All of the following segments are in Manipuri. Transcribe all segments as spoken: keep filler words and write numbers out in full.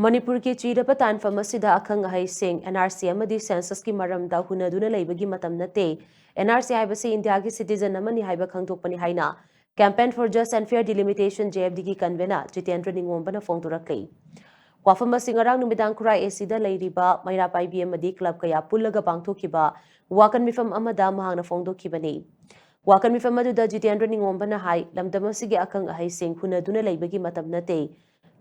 ꯃꯅꯤꯄꯨꯔꯒꯤ ꯆꯤꯔꯕ ꯇꯥꯟꯐꯝ ꯑꯁꯤꯗ ꯑꯈꯪ ꯑꯍꯩꯁꯤꯡ, NRC ꯑꯃꯗꯤ censusꯀꯤ ꯃꯔꯝꯗ ꯍꯨꯟꯅꯗꯨꯅ ꯂꯩꯕꯒꯤ ꯃꯇꯝ ꯅꯠꯇꯦ꯫ NRC ꯍꯥꯏꯕꯁꯤ ꯏꯟꯗꯤꯌꯥꯒꯤ citizen ꯑꯃꯅꯤ ꯍꯥꯏꯕ ꯈꯪꯗꯣꯛꯄꯅꯤ ꯍꯥꯏꯅ Campaign for Just and Fair Delimitation, JFDꯒꯤ convener Jitendra ꯅꯤꯉꯣꯝꯕꯅ ꯐꯣꯡꯗꯣꯔꯛꯂꯤ꯫ ꯋꯥꯐꯝ ꯑꯁꯤ ꯉꯔꯥꯡ ꯅꯨꯃꯤꯗꯥꯡ ꯈꯨꯔꯥꯏ ACꯗ ꯂꯩꯔꯤꯕ ꯃꯩꯔꯥ ꯄꯥꯏꯕꯤ ꯑꯃꯗꯤ club ꯀꯌꯥ ꯄꯨꯜꯂꯒ ꯄꯥꯡꯊꯣꯛꯈꯤꯕ ꯋꯥꯀꯠ ꯃꯤꯐꯝ ꯑꯃꯗ ꯃꯍꯥꯛꯅ ꯐꯣꯡꯗꯣꯛꯈꯤꯕꯅꯤ꯫ ꯋꯥꯀꯠ ꯃꯤꯐꯝ ꯑꯗꯨꯗ ꯖꯤꯇꯦꯟꯗ꯭ꯔ ꯅꯤꯉꯣꯝꯕꯅ ꯍꯥꯏ, ꯂꯝꯗꯝ ꯑꯁꯤꯒꯤ ꯑꯈꯪ ꯑꯍꯩꯁꯤꯡ ꯍꯨꯟꯅꯗꯨꯅ ꯂꯩꯕꯒꯤ ꯃꯇꯝ ꯅꯠꯇꯦ꯫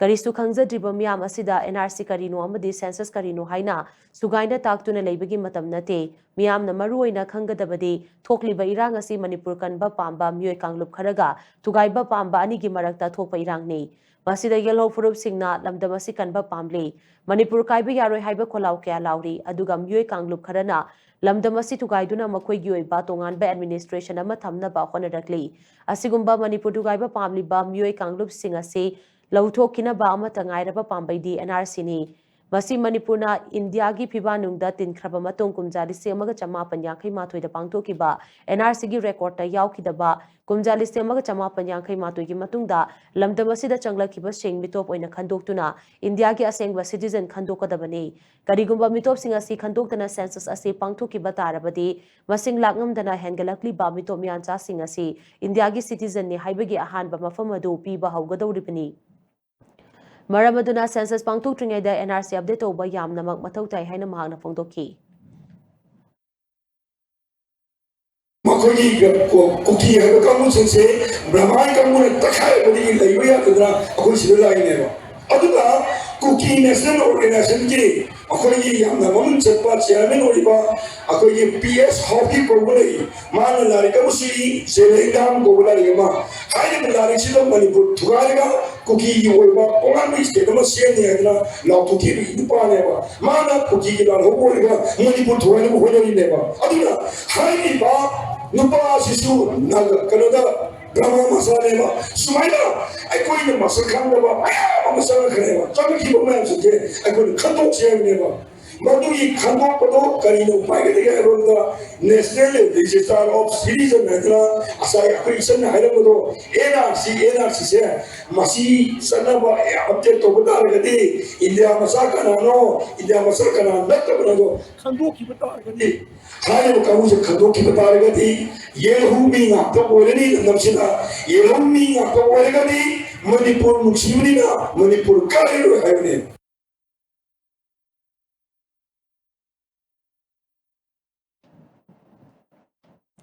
ꯀꯔꯤꯁꯨ ꯈꯪꯖꯗ꯭ꯔꯤꯕ ꯃꯤꯌꯥꯝ ꯑꯁꯤꯗ NRC ꯀꯔꯤꯅꯣ ꯑꯃꯗꯤ census ꯀꯔꯤꯅꯣ ꯍꯥꯏꯅ ꯁꯨꯒꯥꯏꯅ ꯇꯥꯛꯇꯨꯅ ꯂꯩꯕꯒꯤ ꯃꯇꯝ ꯅꯠꯇꯦ꯫ ꯃꯤꯌꯥꯝꯅ ꯃꯔꯨ ꯑꯣꯏꯅ ꯈꯪꯒꯗꯕꯗꯤ ꯊꯣꯛꯂꯤꯕ ꯏꯔꯥꯡ ꯑꯁꯤ ꯃꯅꯤꯄꯨꯔ ꯀꯟꯕ ꯄꯥꯝꯕ ꯃꯤꯑꯣꯏ ꯀꯥꯡꯂꯨꯞ ꯈꯔꯒ ꯊꯨꯒꯥꯏꯕ ꯄꯥꯝꯕ ꯑꯅꯤꯒꯤ ꯃꯔꯛꯇ ꯊꯣꯛꯄ ꯏꯔꯥꯡꯅꯤ꯫ ꯃꯁꯤꯗ ꯌꯦꯜꯍꯧ ꯐꯨꯔꯨꯞꯁꯤꯡꯅ ꯂꯝꯗꯝ ꯑꯁꯤ ꯀꯟꯕ ꯄꯥꯝꯂꯤ꯫ ꯃꯅꯤꯄꯨꯔ ꯀꯥꯏꯕ ꯌꯥꯔꯣꯏ ꯍꯥꯏꯕ ꯈꯣꯜꯂꯥꯎ ꯀꯌꯥ ꯂꯥꯎꯔꯤ, ꯑꯗꯨꯒ ꯃꯤꯑꯣꯏ ꯀꯥꯡꯂꯨꯞ ꯈꯔꯅ ꯂꯝꯗꯝ ꯑꯁꯤ ꯊꯨꯒꯥꯏꯗꯨꯅ ꯃꯈꯣꯏꯒꯤ ꯑꯣꯏꯕ ꯇꯣꯉꯥꯟꯕ administration ꯑꯃ ꯊꯝꯅꯕ ꯍꯣꯠꯅꯔꯛꯂꯤ꯫ ꯑꯁꯤꯒꯨꯝꯕ ꯃꯅꯤꯄꯨꯔ ꯊꯨꯒꯥꯏꯕ ꯄꯥꯝꯂꯤꯕ ꯃꯤꯑꯣꯏ ꯀꯥꯡꯂꯨꯞꯁꯤꯡ ꯑꯁꯤ ꯂꯧꯊꯣꯛꯈꯤꯅꯕ ꯑꯃꯠꯇ ꯉꯥꯏꯔꯕ ꯄꯥꯝꯕꯩꯗꯤ NRCꯅꯤ꯫ ꯃꯁꯤ ꯃꯅꯤꯄꯨꯔꯅ ꯏꯟꯗꯤꯌꯥꯒꯤ ꯐꯤꯕꯥꯟꯅꯨꯡꯗ ꯇꯤꯟꯈ꯭ꯔꯕ ꯃꯇꯨꯡ ꯀꯨꯝꯖꯥ ꯂꯤꯁꯤꯡ ꯑꯃꯒ ꯆꯃꯥꯄꯟ ꯌꯥꯡꯈꯩ ꯃꯥꯊꯣꯏꯗ ꯄꯥꯡꯊꯣꯛꯈꯤꯕ NRCꯒꯤ recordꯇ ꯌꯥꯎꯈꯤꯗꯕ ꯀꯨꯝꯖꯥ ꯂꯤꯁꯤꯡ ꯑꯃꯒ ꯆꯃꯥꯄꯟ ꯌꯥꯡꯈꯩ ꯃꯥꯊꯣꯏꯒꯤ ꯃꯇꯨꯡꯗ ꯂꯝꯗꯝ ꯑꯁꯤꯗ ꯆꯪꯂꯛꯈꯤꯕꯁꯤꯡ ꯃꯤꯇꯣꯞ ꯑꯣꯏꯅ ꯈꯟꯗꯣꯛꯇꯨꯅ ꯏꯟꯗꯤꯌꯥꯒꯤ ꯑꯁꯦꯡꯕ citizen ꯈꯟꯗꯣꯛꯀꯗꯕꯅꯤ꯫ ꯀꯔꯤꯒꯨꯝꯕ ꯃꯤꯇꯣꯞꯁꯤꯡ ꯑꯁꯤ ꯈꯟꯗꯣꯛꯇꯅ census ꯑꯁꯤ ꯄꯥꯡꯊꯣꯛꯈꯤꯕ ꯇꯥꯔꯕꯗꯤ, ꯃꯁꯤꯡ ꯂꯥꯛꯉꯝꯗꯅ ꯍꯦꯟꯒꯠꯂꯛꯂꯤꯕ ꯃꯤꯇꯣꯞ ꯃꯤꯌꯥꯟꯆꯥꯁꯤꯡ ꯑꯁꯤ ꯏꯟꯗꯤꯌꯥꯒꯤ citizenꯅꯤ ꯍꯥꯏꯕꯒꯤ ꯑꯍꯥꯟꯕ ꯃꯐꯝ ꯑꯗꯨ ꯄꯤꯕ ꯍꯧꯒꯗꯧꯔꯤꯕꯅꯤ꯫ ꯃꯔꯝ ꯑꯗꯨꯅ census ꯄꯥꯡꯊꯣꯛꯇ꯭ꯔꯤꯉꯩꯗ NRC update ꯇꯧꯕ ꯌꯥꯝꯅꯃꯛ ꯃꯊꯧ ꯇꯥꯏ ꯍꯥꯏꯅ ꯃꯍꯥꯛꯅ ꯐꯣꯡꯗꯣꯛꯈꯤ꯫ ꯃꯈꯣꯏꯒꯤ ꯀꯨꯀꯤ ꯍꯥꯏꯕ ꯀꯥꯡꯕꯨꯁꯤꯡꯁꯦ ꯕ꯭ꯔꯍꯃꯥꯏ ꯀꯥꯡꯕꯨꯅ ꯇꯛꯈꯥꯏꯔꯛꯄꯗꯒꯤ ꯂꯩꯕ ꯌꯥꯗꯗꯅ ꯑꯩꯈꯣꯏ ꯁꯤꯗ ꯂꯥꯛꯏꯅꯦꯕ꯫ ꯑꯗꯨꯒ ꯀꯨꯀꯤ National Organizationꯒꯤ ꯑꯩꯈꯣꯏꯒꯤ ꯌꯥꯝꯅ ꯃꯃꯤꯡ ꯆꯠꯄ chairman ꯑꯣꯏꯔꯤꯕ ꯑꯩꯈꯣꯏꯒꯤ P S Hawkey ꯀꯧꯕ ꯂꯩ꯫ ꯃꯥꯅ ꯂꯥꯏꯔꯤꯛ ꯑꯃ ꯁꯤ ꯆꯦꯂꯦꯡꯒꯥꯝ ꯀꯧꯕ ꯂꯥꯏꯔꯤꯛ ꯑꯃ, ꯍꯥꯏꯔꯤꯕ ꯂꯥꯏꯔꯤꯛꯁꯤꯗ ꯃꯅꯤꯄꯨꯔ ꯊꯨꯒꯥꯏꯔꯒ ꯀꯨꯀꯤꯒꯤ ꯑꯣꯏꯕ ꯇꯣꯉꯥꯟꯕ state ꯑꯃ ꯁꯦꯝꯅꯤ ꯍꯥꯏꯗꯅ ꯂꯥꯎꯊꯣꯛꯈꯤꯕ ꯅꯨꯄꯥꯅꯦꯕ꯫ ꯃꯥꯅ ꯀꯨꯀꯤꯒꯤ ꯂꯥꯜꯍꯧꯕ ꯑꯣꯏꯔꯒ ꯃꯅꯤꯄꯨꯔ ꯊꯨꯒꯥꯏꯅꯕ ꯍꯣꯠꯅꯔꯤꯅꯦꯕ꯫ ꯑꯗꯨꯅ ꯍꯥꯏꯔꯤꯕ ꯅꯨꯄꯥ ꯑꯁꯤꯁꯨ ꯅꯥꯒ-, ꯀꯩꯅꯣꯗ ꯗ꯭ꯔꯃꯥ ꯃꯆꯥꯅꯦꯕ꯫ ꯁꯨꯃꯥꯏꯅ ꯑꯩꯈꯣꯏꯅ ꯃꯁꯛ ꯈꯪꯗꯕ ꯃꯌꯥꯝ ꯑꯃ ꯆꯪꯉꯛꯈ꯭ꯔꯦꯕ꯫ ꯆꯪꯉꯛꯈꯤꯕ ꯃꯌꯥꯝꯁꯤꯡꯁꯦ ꯑꯩꯈꯣꯏꯅ ꯈꯟꯗꯣꯛꯁꯦ ꯍꯥꯏꯕꯅꯦꯕ꯫ ꯃꯗꯨꯒꯤ ꯈꯟꯗꯣꯛꯄꯗꯣ ꯀꯔꯤꯅ ꯎꯄꯥꯏꯒꯗꯒꯦ ꯍꯥꯏꯕꯗ, National Register of Citizen ꯍꯥꯏꯗꯅ ꯉꯁꯥꯏ ꯑꯩꯈꯣꯏ ꯏꯆꯟꯅ ꯍꯥꯏꯔꯝꯕꯗꯣ, N R C, N R C ꯁꯦ ꯃꯁꯤ ꯆꯠꯅꯕ ꯑꯞꯗꯦꯠ ꯇꯧꯕ ꯇꯥꯔꯒꯗꯤ, ꯏꯟꯗꯤꯌꯥ ꯃꯆꯥ ꯀꯅꯥꯅꯣ, ꯏꯟꯗꯤꯌꯥ ꯃꯆꯥ ꯀꯅꯥ ꯅꯠꯇꯕꯅꯣꯗꯣ ꯈꯟꯗꯣꯛꯈꯤꯕ ꯇꯥꯔꯒꯗꯤ, ꯍꯥꯏꯔꯤꯕ ꯀꯥꯡꯕꯨꯁꯦ ꯈꯟꯗꯣꯛꯈꯤꯕ ꯇꯥꯔꯒꯗꯤ, ꯌꯦꯜꯍꯧꯃꯤ ꯉꯥꯛꯇ ꯑꯣꯏꯔꯅꯤ ꯂꯝꯗꯝꯁꯤꯗ꯫ ꯌꯦꯜꯍꯧꯃꯤ ꯉꯥꯛꯇ ꯑꯣꯏꯔꯒꯗꯤ ꯃꯅꯤꯄꯨꯔ ꯅꯨꯡꯁꯤꯕꯅꯤꯅ ꯃꯅꯤꯄꯨꯔ ꯀꯥꯏꯔꯔꯣꯏ ꯍꯥꯏꯕꯅꯤ꯫